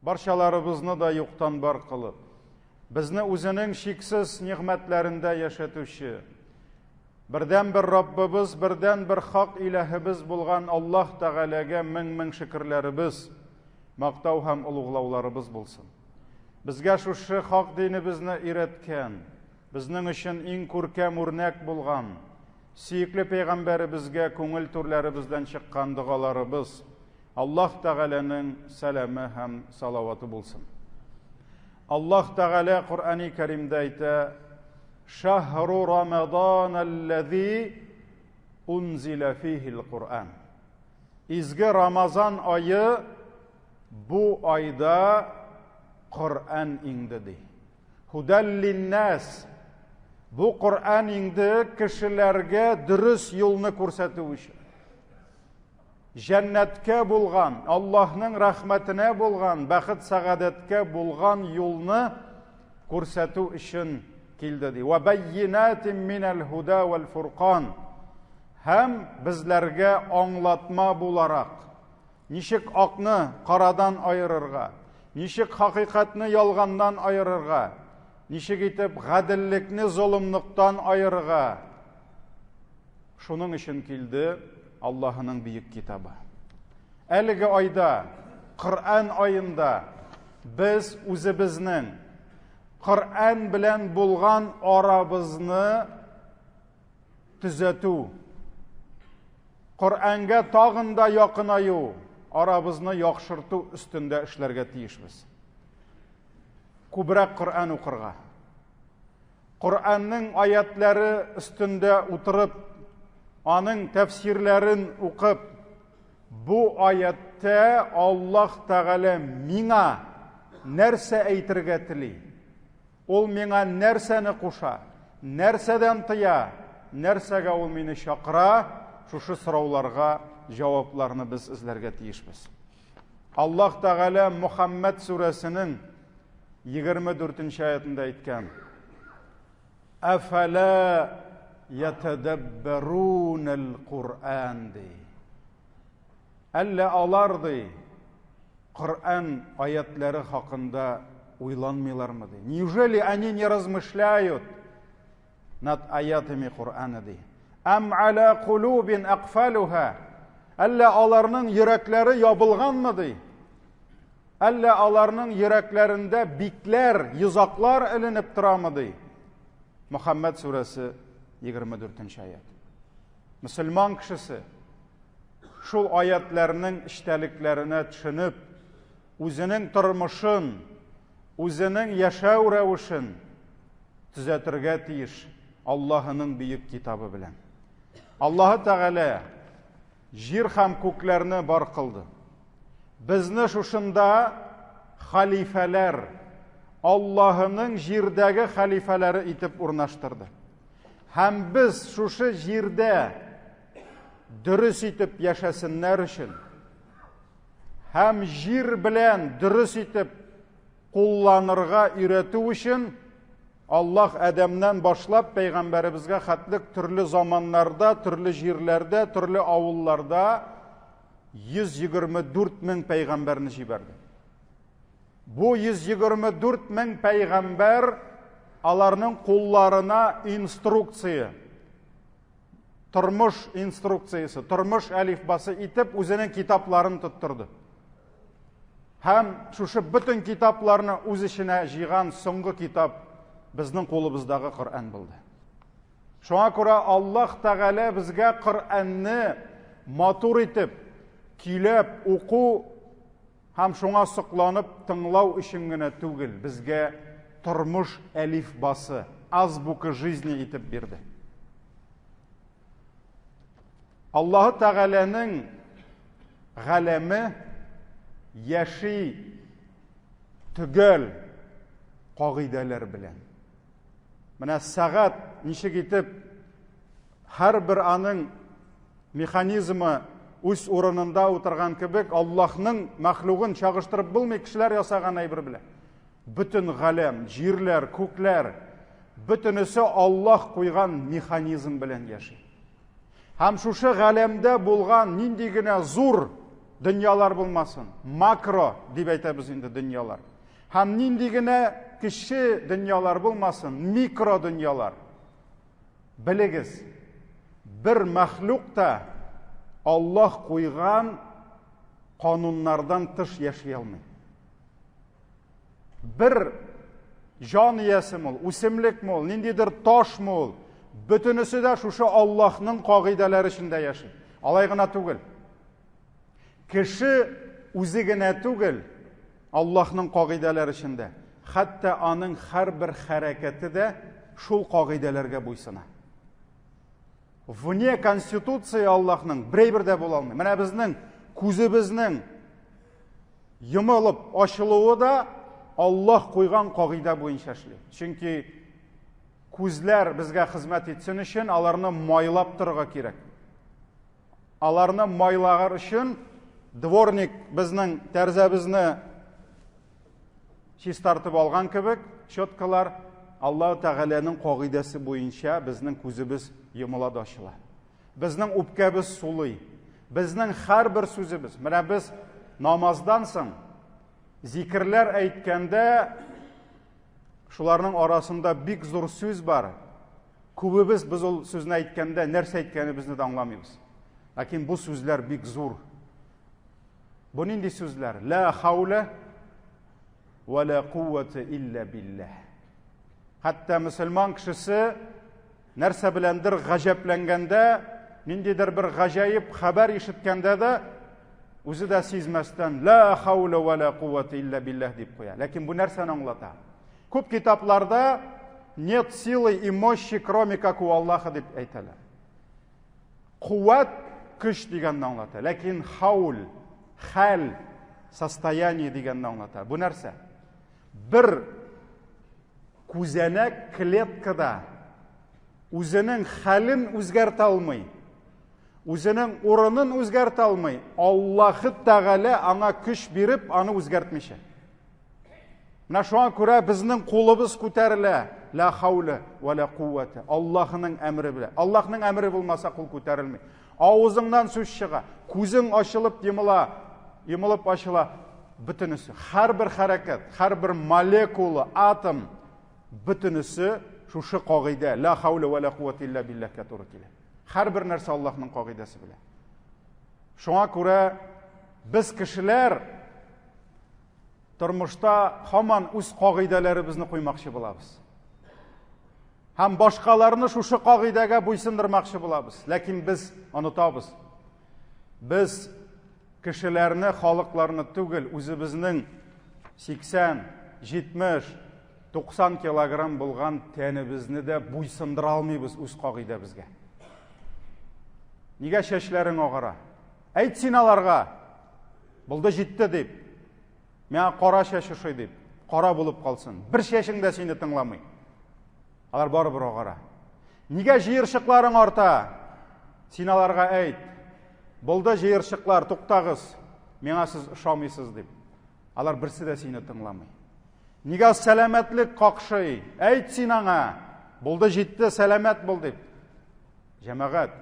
Барчаларыбызны да юктан бар кылып, безне үзенең чиксез нигъмәтләрендә яшәтүче, бердән-бер Раббыбыз, бердән-бер хак иләһебез булган Аллаһ Тәгаләгә мең-мең шөкерләребез, мактау һәм олуглауларыбыз булсын. Безгә шушы хак динебезне өйрәткән, безнең өчен иң күркәм үрнәк булган, сөекле пәйгамбәребезгә күңел түрләребездән чыккан догаларыбыз, Аллаһ Тәгаләнең сәламе һәм салаваты булсын. Аллаһ Тәгалә Коръәни Кәримдә әйтә: "Шаһру Рамадан аллази унзила фихил Куръан". Изге Рамазан ае бу айда Коръән иңде ди. Худәллиннәс. Бу Коръән иңде кешеләргә дөрес юлны күрсәтү өчен. Җәннәткә булган, Аллаһның рәхмәтенә булган, бәхет-сәгадәткә булган юлны күрсәтү өчен килде ди. Ва байинатин минәл һуда вәл фуркан. Һәм безләргә аңлатма буларак, ничек акны карадан аерырга, ничек хакыйкатьне ялганнан аерырга, ничек итеп гаделлекне золымлыктан аерырга, Шуның өчен килде Аллаһының бөек китабы. Әлеге айда, Коръән аенда без үзебезнең Коръән белән булган арабызны төзәтү, Коръәнгә тагын да якынаю, арабызны яхшырту өстендә эшләргә тиешбез. Күбрәк Коръән укырга. Коръәннең аятләре өстендә утырып, аның тәфсирләрен укып, бу аяттә Аллаһ Тәгалә миңа нәрсә әйтергә тели? Ул миңа нәрсәне куша? Нәрсәдән тыя? Нәрсәгә ул мине чакыра? Шушы сорауларга җавапларны без эзләргә тиешбез. Аллаһ Тәгалә Мухаммад сүрәсенең 24 нче аятында әйткән. Әфәлә ятәдәббәрунәл Куръан ди. Әллә алар ди Коръән аятлары хакында уйланмыйлармы ди. Неужели они не размышляют над аятами Коръана ди. Ам аля кулубин акфалуха. Әллә аларның йөрәкләре ябылганмы ди. Әллә аларның йөрәкләрендә бикләр, йозаклар эленеп торамы ди? Мөхәммәд сүрәсе 24 нче аят. Мөселман кешесе шул аятларның эчтәлекләренә төшенеп, үзенең тормышын, үзенең яшәү рәвешен төзәтергә тиеш Аллаһының бөек китабы белән. Аллаһы Тәгалә җир һәм күкләрне бар кылды. Безне шушында халифәләр, Аллаһының җирдәге халифәләре итеп урнаштырды. Һәм без шушы җирдә дөрес итеп яшәсеннәр өчен һәм җир белән дөрес итеп кулланырга өйрәтү өчен Аллаһ Адәмнән башлап пәйгамбәребезгә хәтлек төрле заманнарда, төрле җирләрдә, төрле авылларда 124 мең пәйгамбәрне җибәрде. Бу 124 мең пәйгамбәр аларның кулларына инструкция, тормыш инструкциясе, тормыш әлифбасы итеп үзенең китапларын тоттырды. Һәм шушы бөтен китапларны үз эченә җыйган соңгы китап безнең кулыбыздагы Коръән булды. Шуңа күрә Аллаһ Тәгалә безгә Коръәнне матур итеп, көйләп уку һәм шуңа сокланып тыңлау өчен генә түгел, безгә тормыш әлифбасы, азбука жизни итеп бирде. Аллаһы Тәгаләнең галәме яши төгәл кагыйдәләр белән. Менә сәгать ничек итеп һәрбер аның механизмы үз урынында утырган кебек, Аллаһның мәхлугын чагыштырып булмый кешеләр ясаган әйбер белән. Бөтен галәм, җирләр, күкләр, бөтенесе Аллаһ куйган механизм белән яши. Һәм шушы галәмдә булган нинди генә зур дөньялар булмасын, макро дип әйтәбез инде дөньялар. Һәм нинди генә кече дөньялар булмасын, микро дөньялар. Белегез, бер мәхлук та Аллаһ куйган кануннардан тыш яши алмый. Бер җан иясеме ул, үсемлекме ул, ниндидер ташмы ул, бөтенесе дә шушы Аллаһның кагыйдәләре эчендә яши. Алай гына түгел. Кеше үзе генә түгел, Аллаһның кагыйдәләре эчендә. Хәтта аның һәрбер хәрәкәте дә шул кагыйдәләргә буйсына. Вне конституции Аллаһның берәйбер дә була алмый. Менә безнең күзебезнең йомылып ачылуы да Аллаһ куйган кагыйдә буенча эшли. Чөнки күзләр безгә хезмәт итсен өчен аларны майлап торырга кирәк. Аларны майлагар өчен дворник безнең тәрзәбезне чистартып алган кебек, щеткалар Аллаһ Тәгаләнең кагыйдәсе буенча безнең күзебез йомыла да ачыла. Безнең үпкәбез сулый. Безнең һәрбер сүзебез, менә без намаздан соң зикерләр әйткәндә, шуларның арасында бик зур сүз бар. Күбебез без ул сүзне әйткәндә нәрсә әйткәнебезне дә аңламыйбыз. Ләкин бу сүзләр бик зур. Бу нинди сүзләр? Ла хауля ва ла куввата илля билләһ. Хәтта мөселман кешесе Нәрсә беләндер гаҗәпләнгәндә, ниндидер бер гаҗәеп хәбәр ишеткәндә дә, үзе дә сизмәстән, ла хауля ва ла куввата илля билләһ дип куя. Ләкин бу нәрсәне аңлата? Күп китапларда нет силы и мощи, кроме как у Аллаха дип әйтәләр. Куәт көч дигәнне аңлата. Ләкин хаул, хәл, состояние дигәнне аңлата. Бу нәрсә? Бер Күзәнәк клеткада үзенең хәлен үзгәртә алмый, үзенең урынын үзгәртә алмый, Аллаһы Тәгалә аңа көч биреп, аны үзгәртмичә. Менә шуңа күрә безнең кулыбыз күтәрелә. Ла хауля ва ла куввата. Аллаһының әмре белән. Аллаһның әмре булмаса кул күтәрелми. Авызыңнан сүз чыга, күзең ачылып йомыла, йомылып ачыла. Бөтенесе, һәрбер хәрәкәт, һәрбер молекула, атом, бөтенесе шушы кагыйдә, ла хауля ва ла куввата илля билләһкә туры килә. Һәрбер нәрсә Аллаһның кагыйдәсе белән. Шуңа күрә без кешеләр тормышта һаман үз кагыйдәләребезне куймакчы булабыз. Һәм башкаларны шушы кагыйдәгә буйсындырмакчы булабыз. Ләкин без онытабыз. Без кешеләрне, халыкларны түгел, үзебезнең 80, 70, 90 килограмм булган тәнебезне дә буйсындыра алмыйбыз үз кагыйдәбезгә. Нигә чәчләрең агара? Әйт син аларга, булды җитте дип. Миңа кара чәч ошый дип, кара булып калсын. Бер чәчең дә сине тыңламый. Алар барыбер агара. Нигә җыерчыкларың арта? Син аларга әйт. Булды җыерчыклар, туктагыз. Миңа сез ошамыйсыз дип. Алар берсе дә сине тыңламый. Нигә сәламәтлек какшый? Әйт син аңа. Булды җитте, сәламәт бул дип. Җәмәгать,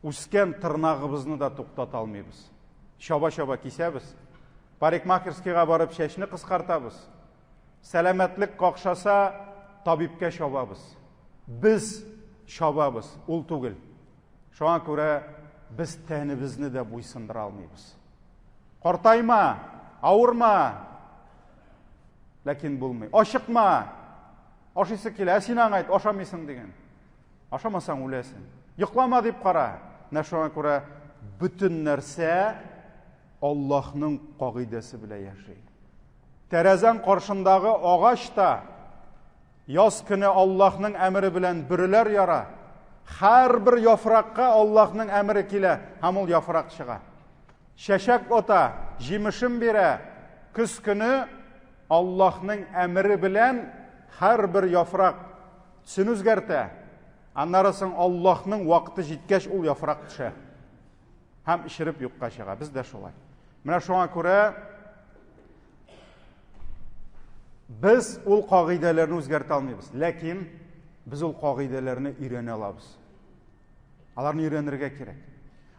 үскән тырнагыбызны да туктата алмыйбыз. Чаба-чаба кисәбез. Парикмахерскийга барып чәчне кыскартабыз. Сәламәтлек какшаса, табибкә чабабыз. Без чабабыз, ул түгел. Шуңа күрә без тәнебезне дә буйсындыра алмыйбыз. Картайма, авырма, ләкин булмый. Ашыкма, ашыйсы килә, ә син аңа әйт, ашамыйсың диген. Ашамасаң үләсең. Йоклама дип кара. Менә шуңа күрә бөтен нәрсә Аллаһның кагыйдәсе белән яши. Тәрәзәң каршындагы агач та яз көне Аллаһның әмере белән бөреләр яра. Һәрбер яфракка Аллаһның әмере килә һәм ул яфрак чыга. Чәчәк ата, җимешен бирә. Көз көне Аллаһның әмере белән һәрбер яфрак төсен үзгәртә. Аннары соң Аллаһның вакыты җиткәч ул яфрак төшә. Һәм ишереп юкка чыга. Без дә шулай. Менә шуңа күрә без ул кагыйдәләрне үзгәртә алмыйбыз. Ләкин без ул кагыйдәләрне өйрәнә алабыз. Аларны өйрәнергә кирәк.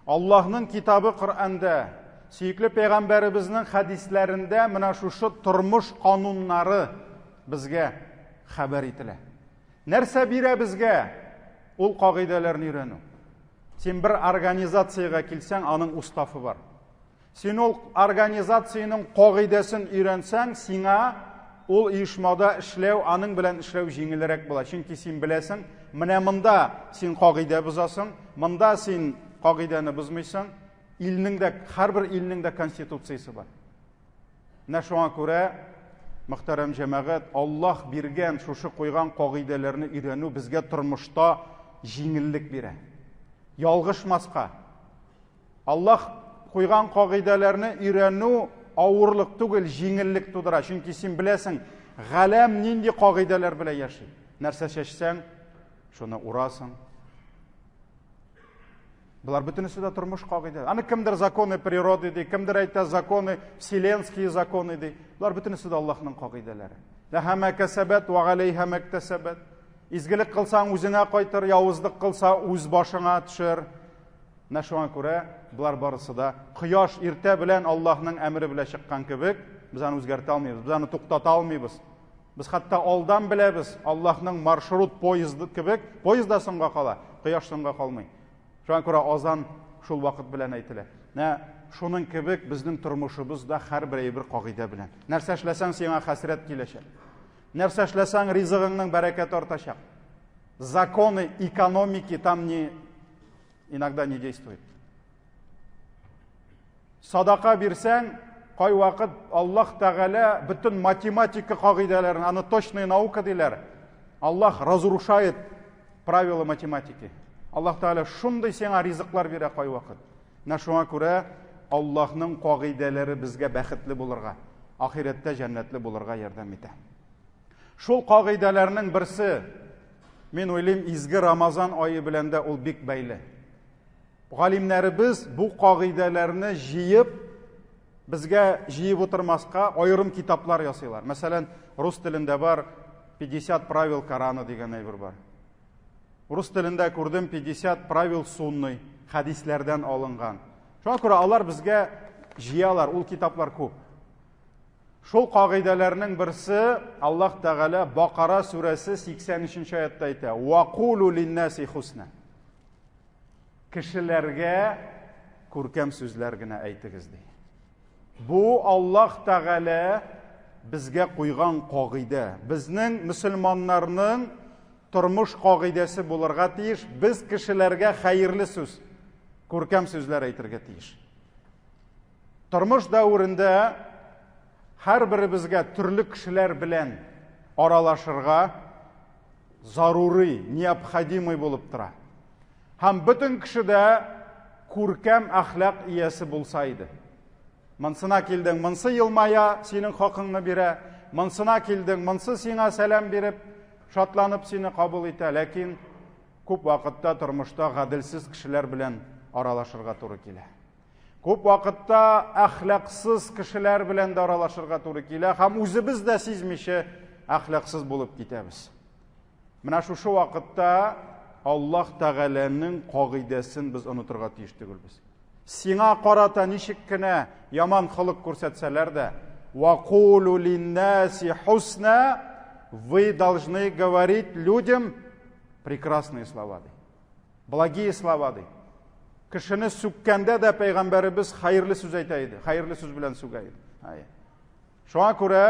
Аллаһның китабы Коръәндә. сөекле пәйгамбәребезнең хәдисләрендә менә шушы тормыш кануннары безгә хәбәр ителә. Нәрсә бирә безгә ул кагыйдәләрне өйрәнү? Син бер организациягә килсәң, аның уставы бар. Син ул организациянең кагыйдәсен өйрәнсәң, сиңа ул оешмада эшләү, аның белән эшләү җиңелрәк була. Чөнки син беләсең, менә монда син кагыйдә бозасың, монда син кагыйдәне бозмыйсың. Илнең дә, һәрбер илнең дә конституциясе бар. Менә шуңа күрә, мөхтәрәм җәмәгать, Аллаһ биргән шушы куйган кагыйдәләрне өйрәнү безгә тормышта җиңеллек бирә. Ялгышмаска. Аллаһ куйган кагыйдәләрне өйрәнү авырлык түгел, җиңеллек тудыра. Чөнки син беләсең, галәм нинди кагыйдәләр белән яши. Нәрсә чәчсәң, шуны урасың. Болар бөтенесе дә тормыш кагыйдә. Аны кемдер законы природы ди, кемдер әйтә законы, вселенские законы ди. Болар бөтенесе дә Аллаһның кагыйдәләре. Ләһа ма кәсәбәт ва галәйһа мактәсәбәт. Изгелек кылсаң үзеңә кайтыр, явызлык кылса үз башыңа төшер. Менә шуңа күрә болар барысы да кояш иртә белән Аллаһның әмере белән чыккан кебек, без аны үзгәртә алмыйбыз, без аны туктата алмыйбыз. Без хәтта алдан беләбез, Аллаһның маршрут поезды кебек, поезд да соңга кала, кояш соңга калмый. Шуңа күрә азан шул вакыт белән әйтелә. Менә шуның кебек безнең тормышыбыз да һәрбер әйбер кагыйдә белән. Нәрсә эшләсәң, сиңа хәсрәт киләчәк. Нәрсә эшләсәң, ризыгыңның бәрәкәте артачак. Законы экономики там не иногда не действует. Садака бирсәң, кайвакыт Аллаһ Тәгалә бөтен математика кагыйдәләрен, аны точная наука диләр. Аллаһ разрушает правила математики. Аллаһ Тәгалә шундый сиңа ризыклар бирә кайвакыт. Менә шуңа күрә Аллаһның кагыйдәләре безгә бәхетле булырга, ахирәттә җәннәтле булырга ярдәм итә. Шул кагыйдәләрнең берсе, мин уйлыйм, изге Рамазан ае белән дә ул бик бәйле. Галимнәребез бу кагыйдәләрне җыеп, безгә җыеп утырмаска аерым китаплар ясыйлар. Мәсәлән, рус телендә бар 50 правил Корана дигән әйбер бар. Рус телендә күрдем 50 правил сунны, хәдисләрдән алынган. Шуңа күрә алар безгә җыялар, ул китаплар күп. Шул кагыйдәләрнең берсе Аллаһ Тәгалә Бакара сүрәсе 83 нче аятта әйтә: "Ва кулу линнаси хусна." Кешеләргә күркәм сүзләр генә әйтегез ди. Бу Аллаһ Тәгалә безгә куйган кагыйдә. Безнең мөселманнарның тормыш кагыйдәсе булырга тиеш. Без кешеләргә хәерле сүз, күркәм сүзләр әйтергә тиеш. Тормыш дәверендә һәрберебезгә төрле кешеләр белән аралашырга зарури, необходимый булып тора. Һәм бөтен кеше дә күркәм әхлак иясе булса иде. Монсына килдең, монсы елмая, синең хакыңны бирә. Монсына килдең, монсы сиңа сәлам биреп, шатланып сине кабул итә. Ләкин күп вакытта тормышта гаделсез кешеләр белән аралашырга туры килә. Күп вакытта әхлаксыз кешеләр белән дә аралашырга туры килә һәм үзебез дә сизмичә әхлаксыз булып китәбез. Менә шушы вакытта Аллаһ Тәгаләнең кагыйдәсен без онытырга тиеш түгелбез. Сиңа карата ничек кенә яман холык күрсәтсәләр дә, вакулу линнаси хусна, вы должны говорить людям прекрасные слова. Благие слова ди. Кешене сүккәндә дә пәйгамбәребез хәерле сүз әйтә иде, хәерле сүз белән сүгә иде. Әйе. Шуңа күрә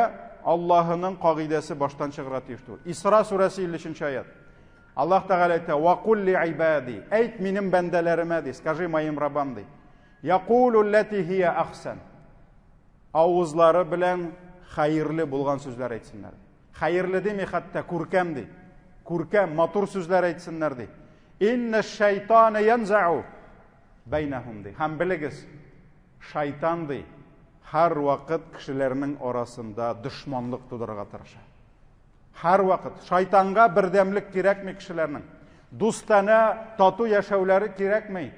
Аллаһының кагыйдәсе баштан чыгарга тиеш түгел. Исра сүрәсе 53 аят. Аллаһ Тәгалә әйтә: "Ва кул ли ибади", әйт минем бәндәләремә ди, скажи моим рабам ди. Якулу ллати хия ахсан. Авызлары белән хәерле булган сүзләр әйтсеннәр. Хәерле дими, хәтта күркәм ди. Күркәм, матур сүзләр әйтсеннәр ди. Инна шайтана янзау бәйнәһум ди. Һәм белегез, шайтан ди, һәрвакыт кешеләрнең арасында дошманлык тудырырга тырыша. Һәрвакыт шайтанга бердәмлек кирәкми кешеләрнең. Дустанә, тату яшәүләре кирәкми.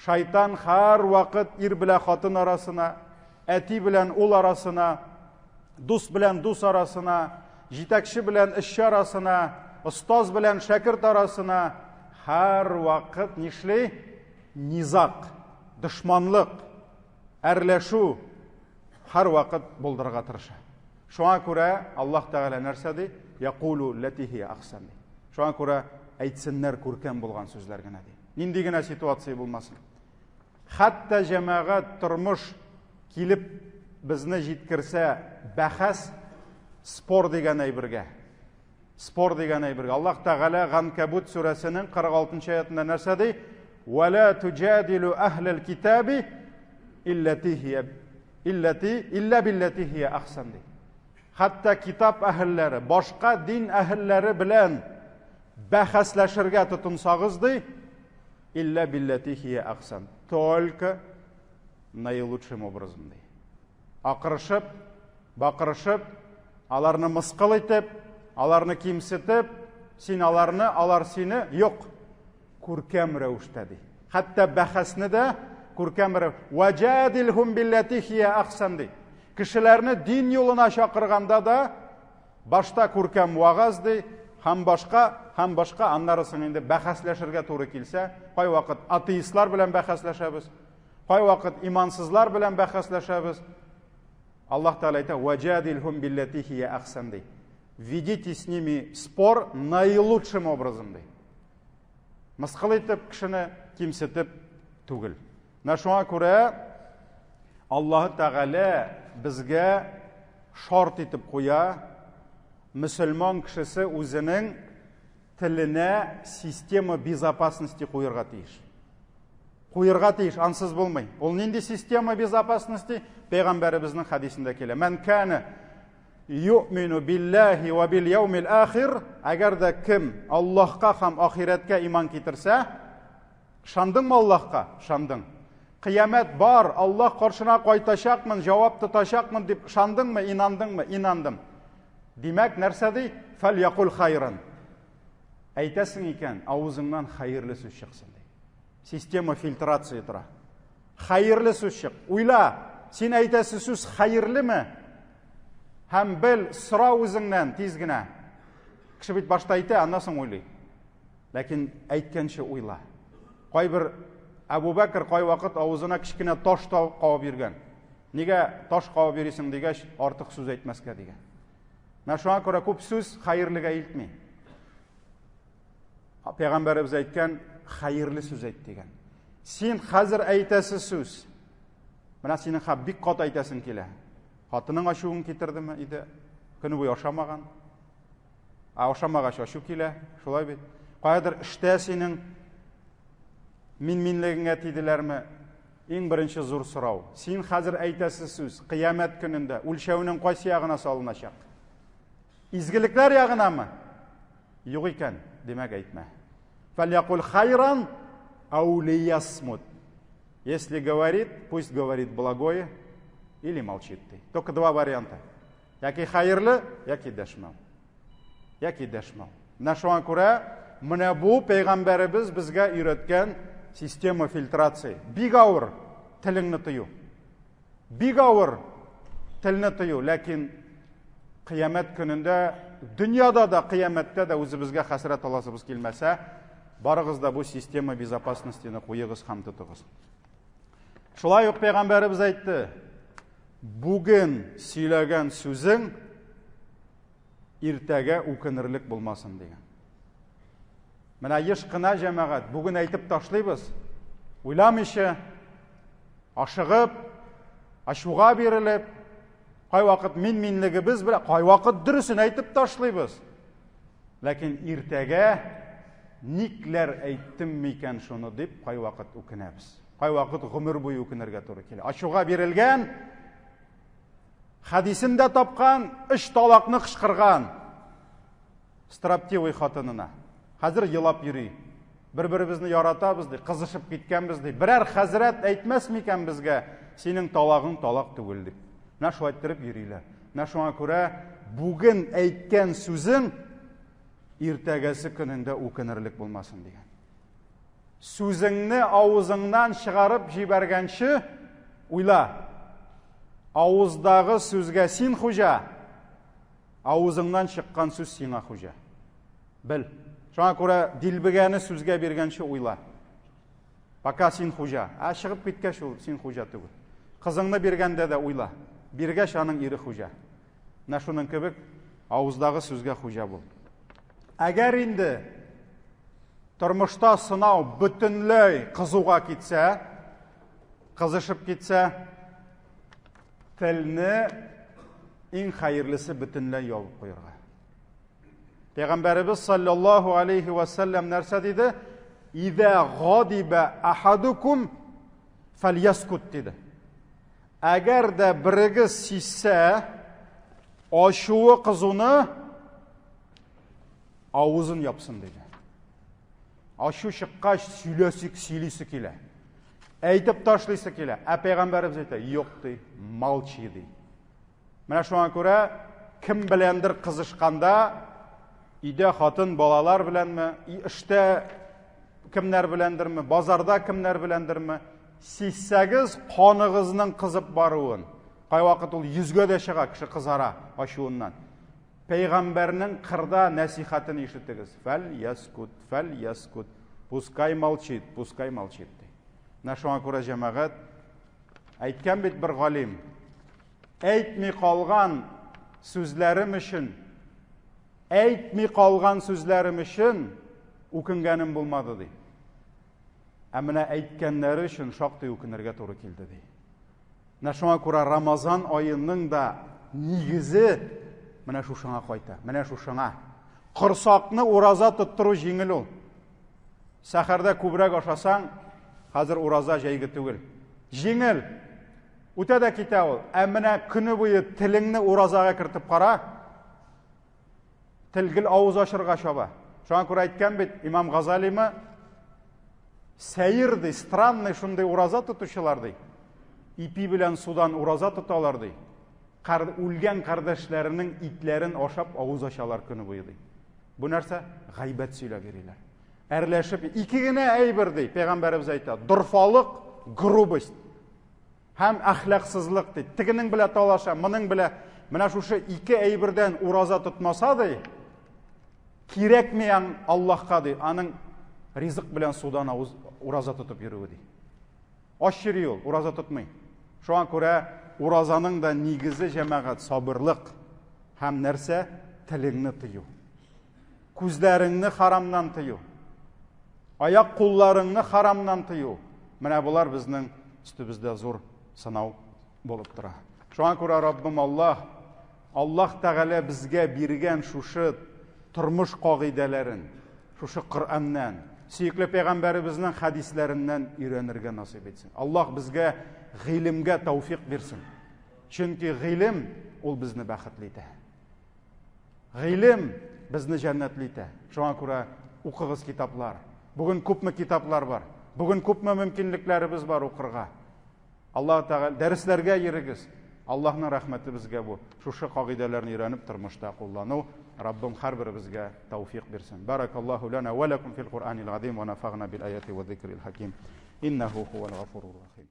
Шайтан һәрвакыт ир белән хатын арасына, әти белән ул арасына, дус белән дус арасына, җитәкче белән эшче арасына, остаз белән шәкерт арасына һәрвакыт нишли? Низак, дошманлык. Әрләшү һәрвакыт булдырырга тырыша. Шуңа күрә Аллаһ Тәгалә нәрсә ди? Якулу ләти һия ахсан ди. Шуңа күрә әйтсеннәр күркәм булган сүзләр генә ди. Нинди генә ситуация булмасын. Хәтта җәмәгать тормыш килеп безне җиткерсә, бәхәс спор дигән әйбергә. Спор дигән әйбергә. Аллаһ Тәгалә Ганкабут сүрәсенең 46 аятында нәрсә ди? Вала туҗадилу әһләл китаби илләти һия илләти илля билләти һия ахсан ди. Хәтта китап әһелләре, башка дин әһелләре белән бәхәсләшергә тотынсагыз ди, илля билләти һия ахсан. Только наилучшим образом ди. Акырышып, бакырышып, аларны мыскыл итеп, аларны кимсетеп, син аларны, алар сине, юк, күркәм рәвештә ди. Хәтта бәхәсне дә күркәм рәвештә. Ваҗадилһум билләти хия ахсан ди. Кешеләрне дин юлына чакырганда да башта күркәм вагаз ди, һәм башка, һәм башка, аннары соң инде бәхәсләшергә туры килсә, кайвакыт атеистлар белән бәхәсләшәбез, кайвакыт имансызлар белән бәхәсләшәбез. Аллаһ Тәгалә әйтә, «Ваҗадилһум билләти хия ахсан» ди. Ведите с ними спор наилучшим образом ди. Мыскыл итеп кешене кимсетеп түгел. Менә шуңа күрә Аллаһ Тәгалә безгә шарт итеп куя, мөселман кешесе үзенең теленә система безопасности куерга тиеш. Куерга тиеш, ансыз булмый. Ул нинди система безопасности? Пәйгамбәребезнең хәдисендә килә. Мән кана юъмину биллаһи ва бил яумил ахир, әгәр дә кем Аллаһка һәм ахирәткә иман китерсә, ышандыңмы Аллаһка? Ышандың. Кыямәт бар, Аллаһ каршына кайтачакмын, җавап тотачакмын дип ышандыңмы, инандыңмы? Инандым. Димәк, нәрсә ди? Фәл якул хайран. Әйтәсең икән, авызыңнан хәерле сүз чыксын ди. Система фильтрации тора. Хәерле сүз чык. Уйла, син әйтәсе сүз хәерлеме? Һәм бел, сора үзеңнән тиз генә. Кеше бит башта әйтә, аннан соң уйлый. Ләкин әйткәнче уйла. Кайбер Әбу Бәкер кайвакыт авызына кечкенә таш кабып йөргән. Нигә таш кабып йөрисең дигәч, артык сүз әйтмәскә дигән. Менә шуңа күрә күп сүз хәерлегә илтми. Пәйгамбәребез әйткән, хәерле сүз әйт дигән. Син хәзер әйтәсе сүз. Менә синең хәп бик каты әйтәсең килә. Хатының ачуын китердеме иде? Көне буе ашамаган. Ә ашамагач ачу килә, шулай бит. Каядыр эштә синең мин-минлегеңә тиделәрме? Иң беренче зур сорау. Син хәзер әйтәсе сүз, кыямәт көнендә үлчәүнең кайсы ягына салыначак? Изгелекләр ягынамы? Юк икән, димәк әйтмә. Фәлякул хайран ау лиясмут. Если говорит, пусть говорит благое или молчит ты. Только два варианта. Яки хәерле, яки дәшмәү. Яки дәшмәү. Менә шуңа күрә менә бу пәйгамбәребез безгә өйрәткән система фильтрации. Бик авыр телеңне тыю. Бик авыр телне тыю, ләкин кыямәт көнендә дөньяда да, кыямәттә дә үзебезгә хәсрәт аласыбыз килмәсә, барыгыз да бу система безопасностины куегыз һәм тотыгыз. Шулай ук пәйгамбәребез әйтте, бүген сөйләгән сүзең иртәгә үкенерлек булмасын дигән. Менә еш кына җәмәгать бүген әйтеп ташлыйбыз, уйламыйча, ашыгып, ачуга бирелеп, кайвакыт мин-минлегебез белән, кайвакыт дөресен әйтеп ташлыйбыз. Ләкин иртәгә никләр әйттем микән шуны дип кайвакыт үкенәбез. Кайвакыт гомер буе үкенергә туры килә. Ачуга бирелгән, хәдисен дә тапкан, өч талакны кычкырган. Строптивый хатынына. Хәзер елап йөри. Бер-беребезне яратабыз ди, кызышып киткәнбез ди. Берәр хәзрәт әйтмәс микән безгә, синең талагың талак түгел дип. Менә шулай иттереп йөриләр. Менә шуңа күрә бүген әйткән сүзең иртәгәсе көнендә үкенерлек булмасын дигән. Сүзеңне авызыңнан чыгарып җибәргәнче уйла. Авыздагы сүзгә син хуҗа, Авызыңнан чыккан сүз сиңа хуҗа. Бел. Шуңа күрә дилбегәне сүзгә биргәнче уйла. Пока син хуҗа. Ә чыгып киткәч ул син хуҗа түгел. Кызыңны биргәндә дә уйла. Биргәч аның ире хуҗа. Менә шуның кебек авыздагы сүзгә хуҗа бул. Әгәр инде тормышта сынау бөтенләй кызуга китсә, кызышып китсә, телне иң хәерлесе бөтенләй ябып куярга. Пәйгамбәребез саллаллаһу алейхи ва саллям нәрсә диде? Иза гадиба ахадукум фальяскут диде. Әгәр дә берегез сизсә, ачуы кызуны авызын япсын диде. Ачу чыккач сөйләсек, сөйлисе килә. Әйтеп ташлыйсы килә. Ә пәйгамбәребез әйтә, юк ди, молчи ди. Менә шуңа күрә кем беләндер кызышканда, өйдә хатын, балалар беләнме, эштә кемнәр беләндерме, базарда кемнәр беләндерме, сизсәгез каныгызның кызып баруын. Кайвакыт ул йөзгә дә чыга, кеше кызара ачуыннан. Пәйгамбәрнең кырда нәсихәтен ишетегез. Фәл яскут, фәл яскут. Пускай молчит, пускай молчит. Менә шуңа күрә җәмәгать әйткән бит бер галим, Әйтми калган сүзләрем өчен, әйтми калган сүзләрем өчен үкенгәнем булмады, ди. Ә менә әйткәннәре өчен шактый үкенергә туры килде, ди. Менә шуңа күрә Рамазан аеның да нигезе менә шушыңа кайта, менә шушыңа. Корсакны ураза тоттыру җиңел ул. Сәхәрдә күбрәк ашасаң, хәзер ураза җәйге түгел. Җиңел. Үтә дә китә ул. Ә менә көне буе телеңне уразага кертеп кара, тел гел авыз ачырга чаба. Шуңа күрә әйткән бит Имам Газалимы, сәер ди, странный шундый ураза тотучылар ди. Ипи белән судан ураза тоталар ди. Кар, үлгән кардәшләренең итләрен ашап авыз ачалар көне буе ди. Бу нәрсә? Гайбәт сөйләп йөриләр. Әрләшеп, ике генә әйбер ди, пәйгамбәребез әйтә. Дорфалык, грубость. Һәм әхлаксызлык ди. Тегенең белә талаша, моның белә. Менә шушы ике әйбердән ураза тотмаса ди, кирәкми аң Аллаһка ди, аның ризык белән судан авыз ураза тотып йөрүе ди. Ач йөри ул, ураза тотмый. Шуңа күрә уразаның да нигезе җәмәгать сабырлык һәм нәрсә? Телеңне тыю. Күзләреңне харамнан тыю. Аяк кулларыңны харамнан тыю. Менә болар безнең өстебездә зур сынау булып тора. Шуңа күрә Раббым Аллаһ, Аллаһ Тәгалә безгә биргән шушы тормыш кагыйдәләрен, шушы Коръәннән, сөекле пәйгамбәребезнең хәдисләреннән өйрәнергә насыйп итсен. Аллаһ безгә гыйлемгә тәүфик бирсен. Чөнки гыйлем ул безне бәхетле итә. Гыйлем безне җәннәтле итә. Шуңа күрә укыгыз китаплар. Бүген күпме китаплар бар. Бүген күпме мөмкинлекләребез бар укырга. Аллаһ Тәгалә дәресләргә йөрегез. Аллаһның рәхмәте безгә бу. Шушы кагыйдәләрне өйрәнеп тормышта куллану. Раббым һәрберебезгә тәүфик бирсен. Баракаллаһу лана ва лакум фил Куръанил азим ва нафагна бил аяти ва зикрил хаким. Иннаху хувал гафурур рахим.